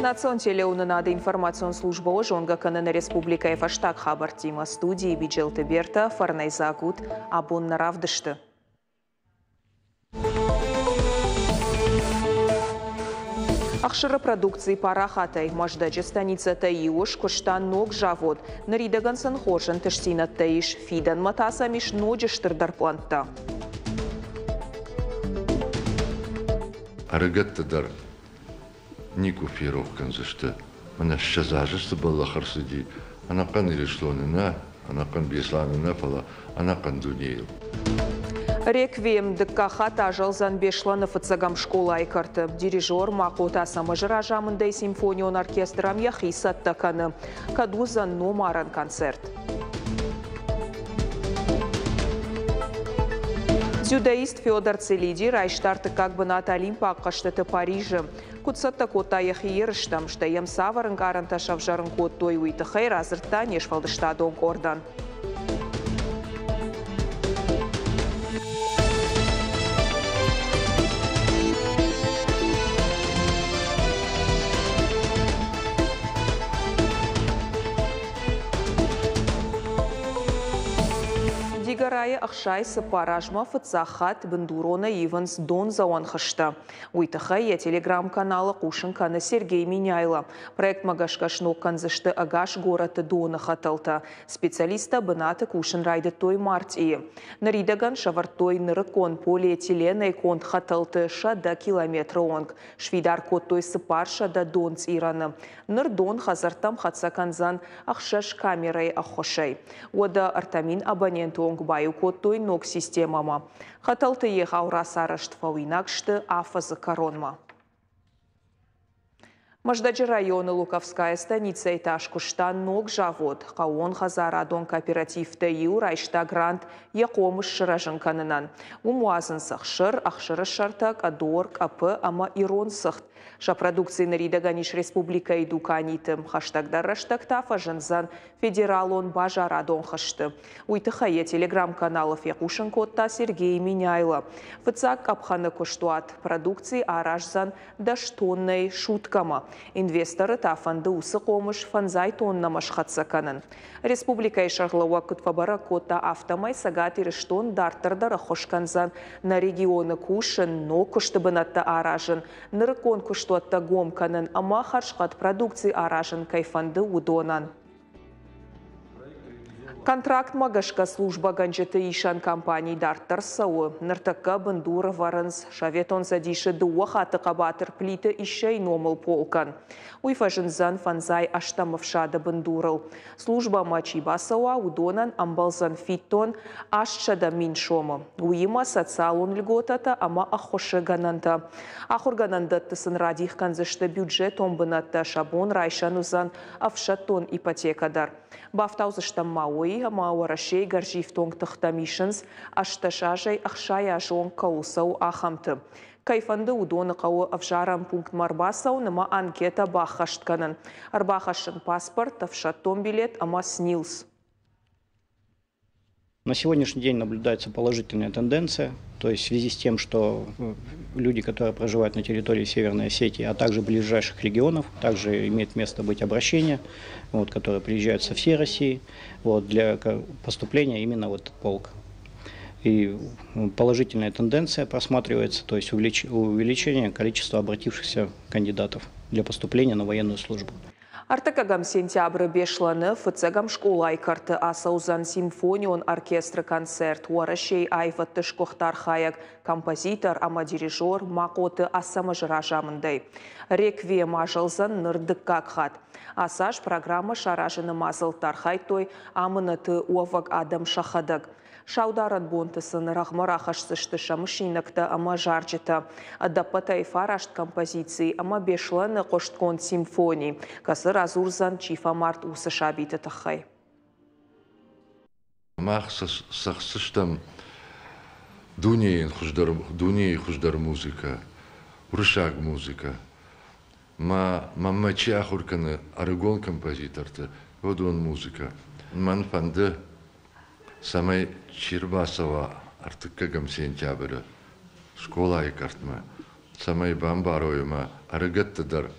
Национ телеуынынады информацион службӕ уӕ зонгӕ кӕны нӕ республикӕйы фӕстаг хабӕрттимӕ. Студийы Биджелты Бертӕ, фӕрнӕйдзаг ут, абон нӕ равдысты. Ӕхсыры продукци парахатӕй Мӕздӕджы станицӕтӕй иуы скуыста ног завод. Ныридӕгӕн сын хорз ӕнтыстдзинӕдтӕ ис, фидӕнмӕ та сӕм ис ноджы стырдӕр пълӕнттӕ. Ӕрыгӕтты дӕр никуы ферох кӕндзысты, мӕнӕ 20 азы цы бӕллӕх ӕрцыди, ӕнӕхъӕн Ирыстоны нӕ, ӕнӕхъӕн Беслӕны нӕ, фӕлӕ ӕнӕхъӕн дунейыл. Реквием дыккаг хатт азӕлдзӕн Беслӕны фыццӕгӕм скъолайы кӕрты. Дирижер Махъоты Ацӕмӕзы разамындӕй симфонион оркестрӕн йӕхи цӕттӕ кӕны. Кӕд уыдзӕн номарӕн концерт? Дзюдоист Федор Целиди райста ӕртыккаг бынат Олимпаг хъӕзтыты Парижы. Куыд цӕттӕ кодта йӕхи ерыстӕм, стӕй йӕм цавӕр ӕнкъарӕнтӕ сӕвзӕрын кодтой, уый тыххӕй радзырдта не сфӕлдыстадон къордӕн. Дигорайы 64 азмӕ фыццаг хатт бындуронӕй ивынц дондзӕуӕн хызтӕ. Уый тыххӕй йӕ телеграм-каналы хъусын кӕны Сергей Меняйло. Проектмӕ гӕсгӕ сног кӕндзысты ӕгас горӕты доны хӕтӕлтӕ. Специалисттӕ бынаты кусын райдыдтой мартъийы. Ныридӕгӕн сӕвӕрдтой нырыккон полиэтиленӕй конд хӕтӕлты 100 километры онг. Сфидар кодтой 400 донцъирӕны. Ныр дон хӕдзӕрттӕм хӕццӕ кӕндзӕн 6 камерӕйы ӕххуысӕй. Уӕдӕ 3000 абоненты онг баиу кодтой ног системӕмӕ. Хӕтӕлты егъау рацарӕзт фӕуинаг сты афӕдзы кӕронмӕ. Мӕздӕджы районы Луковская станицӕйы та скуыста ног завод. Хъӕууон хӕдзарадон кооперативтӕй иу райста грант йӕ хъомыс сырӕзын кӕнынӕн. Уым уадзынц ӕхсыр, ӕхсыры сӕртӕ, къӕдор, къӕпы ӕмӕ ирон цыхт. Сӕ продукци ныридӕгӕн ис республикӕйы дуканиты. Хӕстӕгдӕр рӕстӕг та фӕзындзӕн федералон базарадон хызты. Уый тыххӕй йӕ телеграм-каналы фехъусын кодта Сергей Меняйло. Фыццаг къӕпхӕны куыстуат продукци араздзӕн 10 тоннӕйы суткӕмӕ. Инвесторы та фӕнды уыцы хъомыс 50 тоннӕмӕ схӕццӕ кӕнын. Республикӕйы сӕргълӕууӕг куыд фӕбӕрӕг кодта, афтӕмӕй Цӕгат Ирыстон дарддӕр дӕр ӕххуыс кӕндзӕн нӕ регионы кусын, ног куысты бынӕттӕ аразын, нырыккон куыстуӕттӕ гом кӕнын ӕмӕ хӕрзхъӕд продукци аразын кӕй фӕнды, уыдонӕн. Контрактмӕ гӕсгӕ службӕгӕнджыты исӕн кампани дарддӕр цӕуы. Ныртӕккӕ бындур ӕвӕрынц Советон Цӕдисы дыууӕ хатты хъӕбатыр Плиты Иссӕйы номыл полкӕн. Уый фӕзындзӕн 58 ӕфсады бындурыл. Службӕмӕ чи бацӕуа, уыдонӕн ӕмбӕлдзӕн фиддон 800 000 сомы. Уыимӕ социалон льготӕтӕ ӕмӕ ӕххуысы гӕнӕнтӕ. Ахуыргӕнӕндӕтты сын радих кӕндзысты бюджетон бынӕттӕ, сӕ бон райсӕн уыдзӕн ӕфсӕддон ипотекӕ дӕр. Бафтаудзыстӕм ма уый, ӕмӕ Уӕрӕсейы гӕрзифтонг тыхтӕм исынц 18 азӕй 60 азы онг кӕуыл цӕуы, ахӕмты. Кӕй фӕнды, уыдоны хъӕуы ӕвзарӕн пунктмӕ ӕрбацӕуын ӕмӕ анкетӕ баххӕст кӕнын. Ӕрбахӕссын паспорт, ӕфсӕддон билет ӕмӕ СНИЛС. На сегодняшний день наблюдается положительная тенденция, то есть в связи с тем, что люди, которые проживают на территории Северной Осетии, а также ближайших регионов, также имеет место быть обращение, вот, которые приезжают со всей России, вот, для поступления именно в этот полк. И положительная тенденция просматривается, то есть увеличение количества обратившихся кандидатов для поступления на военную службу. 3 сентябры Беслӕны фыццӕгӕм скъолайы кӕрты ацӕудзӕн симфонион оркестры концерт Уӕрӕсейы аивӕдты сгуыхт архайӕг, композитор ӕмӕ дирижер Махъоты Ацӕмӕзы разамындӕй. Реквием азӕлдзӕн ныр дыккаг хатт. Ацы аз программӕ саразыны мадзӕлтты архайдтой амынӕты уӕвӕг адӕм сӕхӕдӕг. Саударӕн бонты сын рӕгъмӕ рахӕсдзысты сӕ мысинӕгтӕ ӕмӕ зарджытӕ. Ӕдӕппӕтӕй 9 композици ӕмӕ Беслӕны хъуыстгонд симфони, кӕцы радзурдзӕн, чи фӕмард, уыцы сабиты тыххӕй. Мах цӕхдзыстӕм дунейы хуыздӕр музыкӕ, уырыссаг музыкӕ. Мӕ чи ахуыр кӕны ӕрыгон композиторты, уыдон музыкӕ. Мӕн фӕнды, цӕмӕй чи рбацӕуа 3 сентябры скъолайы кӕртмӕ, цӕмӕй бамбарой ӕмӕ ӕрыгӕтты дӕр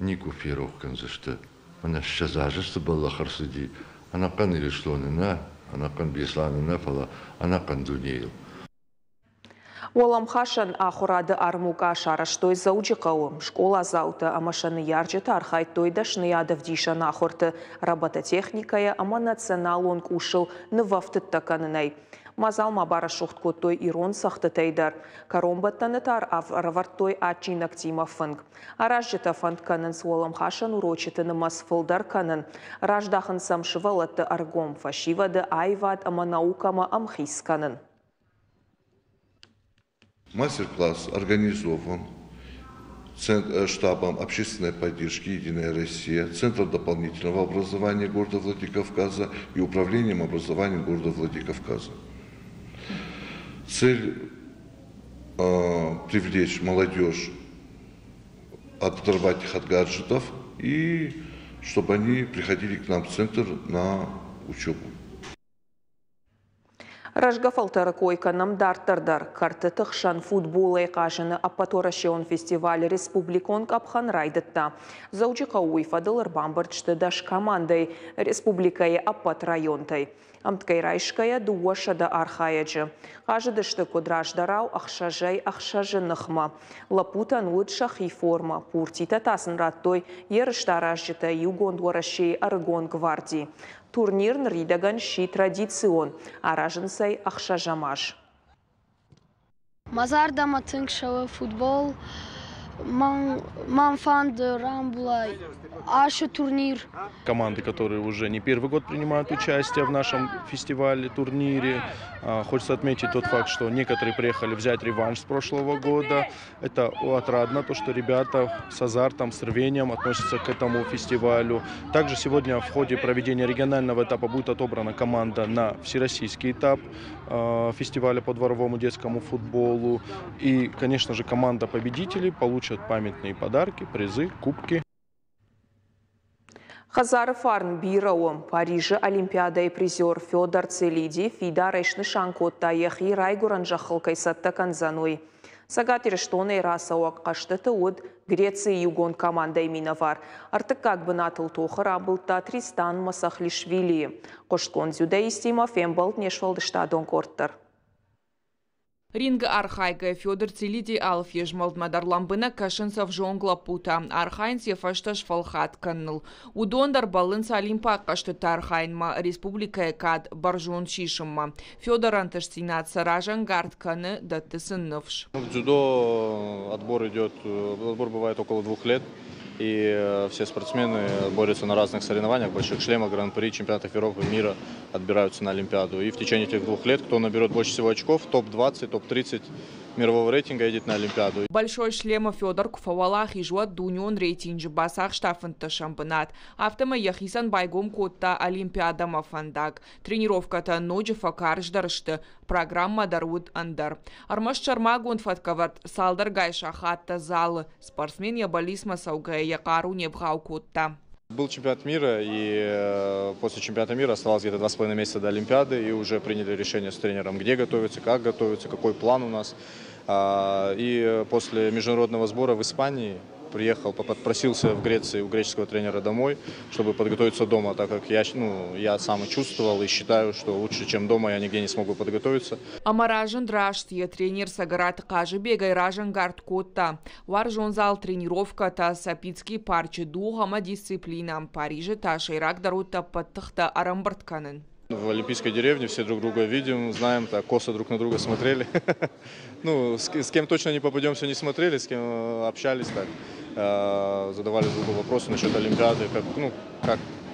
Никуы ферох кӕндзысты, мӕнӕ 20 азы цы бӕллӕх ӕрцыди ӕнӕхъӕн Ирыстоны нӕ, ӕнӕхъӕн Беслӕны нӕ, фӕлӕ ӕнӕхъӕн дунейыл. Уӕлӕмхасӕн ахуырады армукъа сарӕзтой Дзӕуджыхъӕуы. Скъоладзаутӕ ӕмӕ сӕ ныййарджытӕ архайдтой дӕсныйадӕвдисӕн ахуырты робототехникӕйӕ ӕмӕ националон къусыл нывӕфтыдтӕ кӕнынӕй. Мадзал ма барӕсугъд кодтой ирон цӕгъдтытӕй дӕр. Кӕронбӕттӕны та ӕрӕвӕрдтой адджинӕгтимӕ фынг. Аразджытӕ фӕнд кӕнынц уӕлӕмхасӕн урочыты нымӕц фылдӕр кӕнын, раздахын сӕм сывӕллӕтты ӕргом, фӕсивӕды аивад ӕмӕ наукӕмӕ ӕмхиц кӕнын. Мастер-класс организован штабом общественной поддержки «Единая Россия», Центром дополнительного образования города Владикавказа и Управлением образования города Владикавказа. Цель привлечь молодежь, оторвать их от гаджетов и чтобы они приходили к нам в центр на учебу. Рӕзгӕ фӕлтӕры кой кӕнӕм дарддӕр дӕр. Кӕртыты хсӕн футболӕй хъазыны ӕппӕтуӕрӕсеон фестивалы республикон къӕпхӕн райдыдта. Дзӕуджыхъӕуы уый фӕдыл ӕрбамбырд сты 10 командӕйы республикӕйы ӕппӕт районтӕй. Ӕмткӕй райсгӕйӕ 200 архайӕджы. Хъазыдысты куыд раздӕрау ӕхсӕзӕй ӕхсӕзы ныхмӕ. Лӕппутӕн уыд сӕхи формӕ, пуртитӕ та сын радтой ерыстӕ аразджытӕ Иугонд Уӕрӕсейы ӕрыгон гварди. Турнир ныридӕгӕн сси традицион, аразынц ӕй ӕхсӕзӕм аз. Мӕ зӕрдӕмӕ тынг цӕуы футбол. Мӕн фӕнды рамбула ацы турнир. Команды, которые уже не первый год принимают участие в нашем фестивале, турнире. Хочется отметить тот факт, что некоторые приехали взять реванш с прошлого года. Это отрадно, то, что ребята с азартом, с рвением относятся к этому фестивалю. Также сегодня в ходе проведения регионального этапа будет отобрана команда на всероссийский этап фестиваля по дворовому детскому футболу. И, конечно же, команда победителей получат памятные подарки, призы, кубки. Хӕдзары фарн бирӕ у. Парижы Олимпиадӕйы призер Федор Целиди фидарӕй снысан кодта, йӕхи райгуырӕн зӕххыл кӕй цӕттӕ кӕндзӕн, уый. Цӕгат Ирыстонӕй рацӕуӕг хъӕзтыты уыд Грецийы иугонд командӕйы минӕвар. Ӕртыккаг бынатыл тохы рамбылдта Тристан Масахлишвилийы. Хъуыстгонд дзюдоистимӕ фембӕлд не сфӕлдыстадон къорд дӕр. Рингы архайгӕ Федор Целиди алы фезмӕлдмӕ дӕр лӕмбынӕг кӕсынц ӕвзонг лӕппутӕ, архайынц йӕ фӕстӕ сфӕлхатт кӕныныл. Уыдон дӕр бӕллынц олимпаг хъӕзтыты архайынмӕ, республикӕйы кад бӕрзонд сисынмӕ. Федоры ӕнтыстдзинад сӕ разӕнгард кӕны, дӕтты сын ныфс. В дзюдо отбор идет, отбор бывает около 2 лет. И все спортсмены борются на разных соревнованиях, больших шлемах, гран-при, чемпионатах Европы, мира, отбираются на Олимпиаду. И в течение этих 2 лет, кто наберет больше всего очков, топ-20, топ-30 мирового рейтинга едет на Олимпиаду. Большой шлемы Федор куы фӕуӕлахиз, уӕд дунеон рейтинджы бацахста 15-ӕм бынат. Афтӕмӕй йӕхицӕн байгом кодта Олимпиадӕмӕ фӕндаг. Тренировкӕтӕ ноджы фӕкарздӕр сты, программӕ дӕр уыд ӕндӕр. Ӕрмӕст сӕрмагонд фӕткӕвӕрд цалдӕргай сахаттӕ залы. Спортсмен йӕ бӕллицмӕ цӕугӕйӕ йӕ хъару не вгъау кодта. Был чемпионат мира, и после чемпионата мира оставалось где-то 2,5 месяца до Олимпиады, и уже приняли решение с тренером, где готовиться, как готовиться, какой план у нас. И после международного сбора в Испании приехал, попросился в Греции у греческого тренера домой, чтобы подготовиться дома, так как я сам и чувствовал и считаю, что лучше, чем дома, я нигде не смогу подготовиться. Ӕмӕ разынд раст, йӕ тренер Цӕгӕраты Хъазыбегӕй разӕнгард кодта. Уарзон зал, тренировкӕтӕ, Сапицкий парчы дугъ ӕмӕ дисциплинӕ. Парижы та сӕйрагдӕр уыд ӕппӕт тыхтӕ ӕрӕмбырд кӕнын. В Олимпийской деревне все друг друга видим, знаем, так косо друг на друга смотрели. Ну, с кем точно не попадемся, не смотрели, с кем общались так, задавали друг другу вопросы насчет Олимпиады,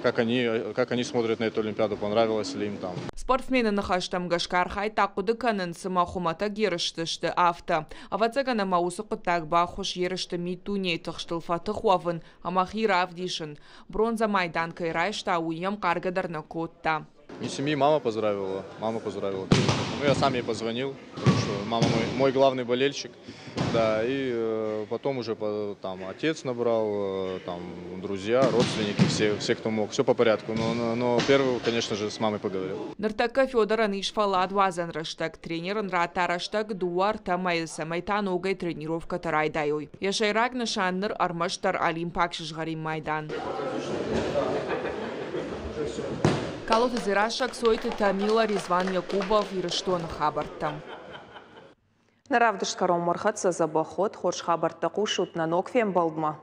как они смотрят на эту Олимпиаду, понравилось ли им там. Спортсмены ныхӕстӕм гӕсгӕ архайдта хъуыды кӕнын, цыма хуымӕтӕг ерысты сты, афтӕ. Ӕвӕццӕгӕн ӕмӕ уыцы хъуыддаг баххуыс ерысты миддунейы тыхстыл фӕтых уӕвын ӕмӕ хи равдисын. Бронзӕ майдан кӕй райста, уый йӕм хъаргӕ дӕр нӕ кодта. Не семьи, мама поздравила. Мама поздравила. Ну, я сам ей позвонил, потому что мама мой главный болельщик. Да, и потом уже там отец набрал, там друзья, родственники, все, кто мог. Все по порядку. Но первый, конечно же, с мамой поговорил. Ныртӕккӕ Федорӕн ис фӕлладуадзӕн рӕстӕг. Тренер ын радта рӕстӕг 2-3 мӕйы, цӕмӕй та ногӕй тренировкӕтӕ райдайой. Йӕ сӕйраг нысан ныр ӕрмӕстдӕр олимпаг сызгъӕрин майдан. Калоты Дзерассӕ, Кцойты Тамила, Резван Якубов, Ирыстоны хабӕрттӕ. Нӕ равдыст кӕронмӕ ӕрхӕццӕ. Дзӕбӕх уот, хорз хабӕрттӕ хъусут. Нӕ ног фембӕлдмӕ.